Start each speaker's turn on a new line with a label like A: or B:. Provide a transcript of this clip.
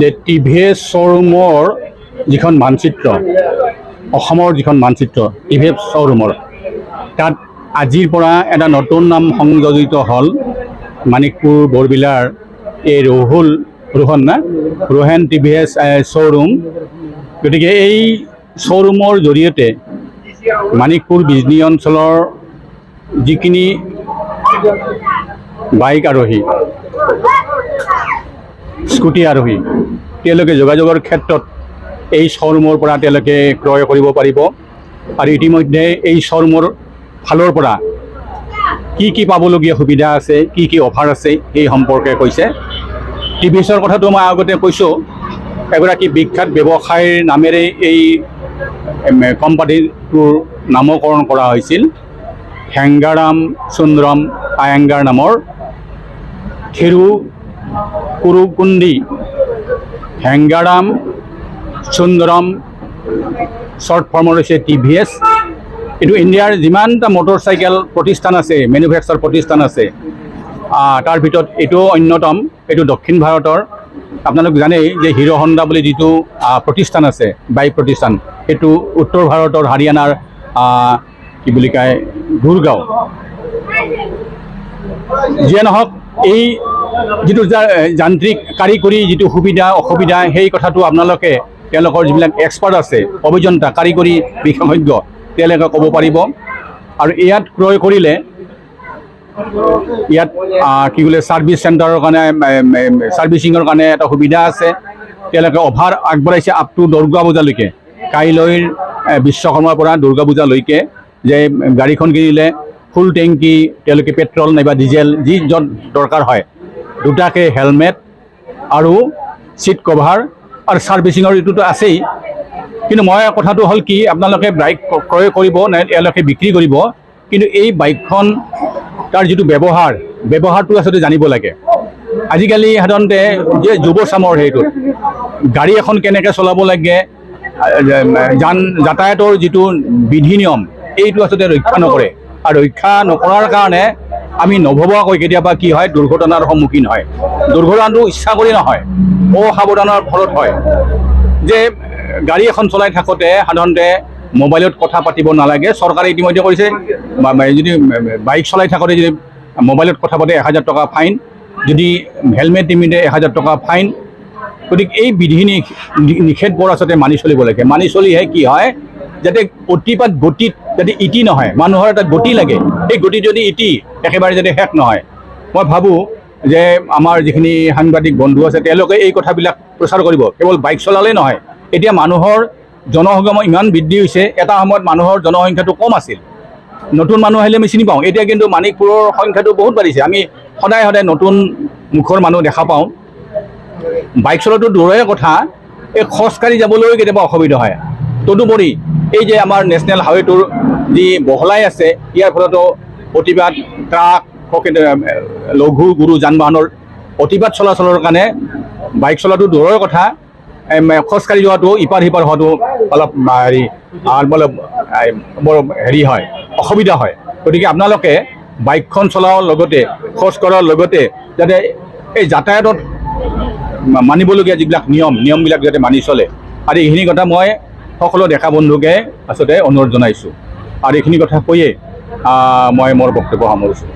A: যে টিভিএছ শ্ব'ৰুমৰ যিখন মানচিত্ৰ, অসমৰ যিখন মানচিত্ৰ টিভিএছ শ্ব'ৰুমৰ, তাত আজিৰ পৰা এটা নতুন নাম সংযোজিত হ'ল। মানিকপুৰ বৰবিলাৰ এই ৰোহুল ৰোহন না ৰোহেন টিভিএছ শ্ব'ৰুম। গতিকে এই শ্ব'ৰুমৰ জৰিয়তে মানিকপুৰ বিজনী অঞ্চলৰ যিখিনি বাইক আৰোহী, স্কুটি আৰোহী, তেওঁলোকে যোগাযোগৰ ক্ষেত্ৰত এই শ্ব'ৰুমৰ পৰা তেওঁলোকে ক্ৰয় কৰিব পাৰিব। আৰু ইতিমধ্যে এই শ্ব'ৰুমৰ ফালৰ পৰা কি কি পাবলগীয়া সুবিধা আছে, কি কি অফাৰ আছে, সেই সম্পৰ্কে কৈছে। টিভিএছৰ কথাটো মই আগতে কৈছোঁ। এগৰাকী বিখ্যাত ব্যৱসায়ীৰ নামেৰে এই কোম্পানীটোৰ নামকৰণ কৰা হৈছিল, হেংগাৰাম সুন্দৰম আয়েংগাৰ নামৰ থিৰু কুৰুকুন্দি। হেংগাৰাম সুন্দৰম, শ্বৰ্ট ফৰ্মৰ হৈছে টিভিএছ। এইটো ইণ্ডিয়াৰ যিমানটা মটৰচাইকেল প্ৰতিষ্ঠান আছে, মেনুফেকচাৰ প্ৰতিষ্ঠান আছে, তাৰ ভিতৰত এইটোও অন্যতম। এইটো দক্ষিণ ভাৰতৰ। আপোনালোক জানেই যে হিৰ' হণ্ডা বুলি যিটো প্ৰতিষ্ঠান আছে, বাইক প্ৰতিষ্ঠান, সেইটো উত্তৰ ভাৰতৰ হাৰিয়ানাৰ কি বুলি কয়, গুৰগাঁও। যিয়ে নহওক, এই যিটো যান্ত্ৰিক কাৰিকৰী যিটো সুবিধা অসুবিধা, সেই কথাটো আপোনালোকে তেওঁলোকৰ যিবিলাক এক্সপাৰ্ট আছে, অভিযন্তা, কাৰিকৰী বিশেষজ্ঞ, তেওঁলোকে ক'ব পাৰিব। আৰু ইয়াত ক্ৰয় কৰিলে ইয়াত কি বোলে, ছাৰ্ভিচ চেণ্টাৰৰ কাৰণে, ছাৰ্ভিচিঙৰ কাৰণে এটা সুবিধা আছে। তেওঁলোকে অফাৰ আগবঢ়াইছে আপ টু দুৰ্গা পূজালৈকে, কাইলৈৰ বিশ্বকৰ্মাৰ পৰা দুৰ্গা পূজালৈকে, যে গাড়ীখন কিনিলে ফুল টেংকি তেওঁলোকে পেট্ৰল নাইবা ডিজেল, যি য'ত দৰকাৰ হয়, দুটাকে হেলমেট আৰু ছিট কভাৰ আৰু ছাৰ্ভিচিঙৰ এইটোতো আছেই। কিন্তু মই কথাটো হ'ল কি, আপোনালোকে বাইক ক্ৰয় কৰিব নে এওঁলোকে বিক্ৰী কৰিব, কিন্তু এই বাইকখন তাৰ যিটো ব্যৱহাৰ, ব্যৱহাৰটো আচলতে জানিব লাগে। আজিকালি সাধাৰণতে যে যুৱচামৰ সেইটোত গাড়ী এখন কেনেকৈ চলাব লাগে, যান যাতায়াতৰ যিটো বিধি নিয়ম, এইটো আচলতে ৰক্ষা নকৰে। আৰু ৰক্ষা নকৰাৰ কাৰণে আমি নভবাকৈ কেতিয়াবা কি হয়, দুৰ্ঘটনাৰ সন্মুখীন হয়। দুৰ্ঘটনাটো ইচ্ছা কৰি নহয়, অসাৱধানৰ ফলত হয়। যে গাড়ী এখন চলাই থাকোঁতে সাধাৰণতে মোবাইলত কথা পাতিব নালাগে। চৰকাৰে ইতিমধ্যে কৰিছে, যদি বাইক চলাই থাকোঁতে যদি মোবাইলত কথা পাতে, 1000 টকা ফাইন। যদি হেলমেট নিপিন্ধে, 1000 টকা ফাইন। গতিকে এই বিধি নিষেধবোৰ আচলতে মানি চলিব লাগে। মানি চলিহে কি হয়, যাতে অতিপাত গতিত যাতে ইতি নহয়। মানুহৰ এটা গতি লাগে, সেই গতি যদি ইতি একেবাৰে যাতে শেষ নহয়। মই ভাবোঁ যে আমাৰ যিখিনি সাংবাদিক বন্ধু আছে, তেওঁলোকে এই কথাবিলাক প্ৰচাৰ কৰিব। কেৱল বাইক চলালেই নহয়, এতিয়া মানুহৰ জনসমাগম ইমান বৃদ্ধি হৈছে। এটা সময়ত মানুহৰ জনসংখ্যাটো কম আছিল, নতুন মানুহ আহিলে আমি চিনি পাওঁ। এতিয়া কিন্তু মানিকপুৰৰ সংখ্যাটো বহুত বাঢ়িছে। আমি সদায় সদায় নতুন মুখৰ মানুহ দেখা পাওঁ। বাইক চলোৱাটো দূৰৰে কথা, এই খোজকাঢ়ি যাবলৈও কেতিয়াবা অসুবিধা হয়। তদুপৰি এই যে আমাৰ নেশ্যনেল হাইৱেটোৰ যি বহলাই আছে, ইয়াৰ ফলতো অতিপাত ট্ৰাক, লঘু গুৰু যান বাহনৰ অতিপাত চলাচলৰ কাৰণে বাইক চলোৱাটো দূৰৰে কথা, খোজকাঢ়ি যোৱাটো, ইপাৰ সিপাৰ হোৱাটো অলপ হেৰি অলপ বৰ হেৰি হয়, অসুবিধা হয়। গতিকে আপোনালোকে বাইকখন চলোৱাৰ লগতে, খোজ কঢ়াৰ লগতে যাতে এই যাতায়াতত মানিবলগীয়া যিবিলাক নিয়ম, নিয়মবিলাক যাতে মানি চলে। আৰু এইখিনি কথা মই সকলো ডেকা বন্ধুকে আচলতে অনুৰোধ জনাইছোঁ। আৰু এইখিনি কথা কৈয়ে মই মোৰ বক্তব্য সামৰিছোঁ।